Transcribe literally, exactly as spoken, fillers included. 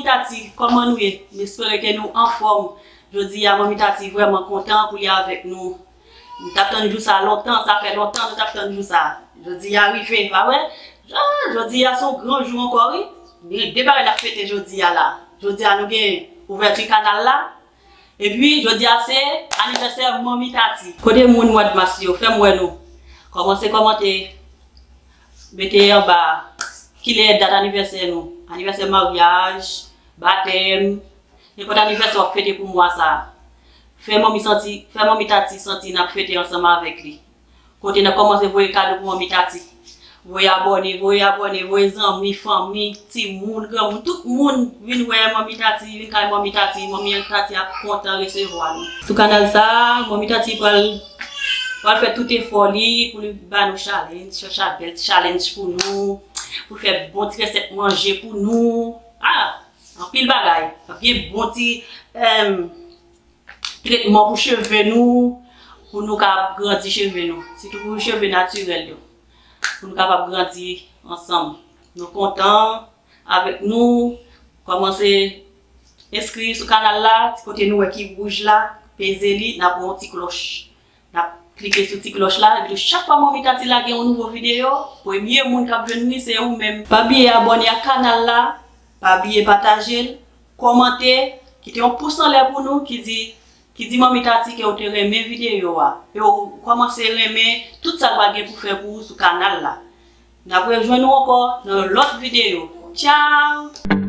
Tati, kòman nou ye? M espere ke nou anfòm. Jodi a, Manmi Tati vrèman kontan pou li avèk nou. Nou t ap tann jou sa lontan, sa fè lontan nou t ap tann jou sa. Jodi a rive, pa vre? Ah, jodi a se yon gran jou ankò, wi. Gen de bagay n ap fete jodi a la. Jodi a nou gen ouvèti kanal la. Epi, jodi a se anivèsè Manmi Tati. Kote moun mwa mas yo? Fè m wè nou. Kòmanse kòmante. Mete anba. Kilè dat anivèsè nou? Anivèsè maryaj, batèm, nenpòt anivèsè w ap fete pou mwa sa a. Fè Manmi santi, fè Manmi Tati santi n ap fete ansanm avèk li. Kote n ap kòmanse voye kado pou Manmi Tati. Voye abòne, voye abòne, voye zanmi, fanmi, timoun, granmoun, tout moun vin wè Manmi Tati, vin kay Manmi Tati, Manmi Tati ap kontan resevwa nou. Sou kanal sa a, Manmi Tati pral, pral fè tout efò li pou li ba nou challenge, fè cha-, bèl challenge pou nou, pou fè bon ti resèt manje pou nou. Ah, anpil bagay. Ap gen bon ti, em, tretman pou cheve nou, pou nou ka grandi cheve nou. Sitou pou cheve natirèl yo. Pou nou kapab grandi ansanm. Nou kontan avèk nou. Kòmanse enskri sou kanal la, ti kote nou wè ki wouj la, peze li, n ap wè yon ti klòch. N ap klike sou ti klòch la, epi tou chak fwa Manmi Tati lage yon nouvo videyo, premye moun k ap jwenn li se ou menm. Pa bliye abòne ak kanal la, pa bliye pataje l, kòmante, kite yon pous anlè pou nou ki di, ki di Manmi Tati ke w te renmen videyo a, e w kòmanse renmen tout sa l pral gen pou fè pou ou sou kanal la. N ap rejwenn nou ankò nan yon lòt videyo. Tchao!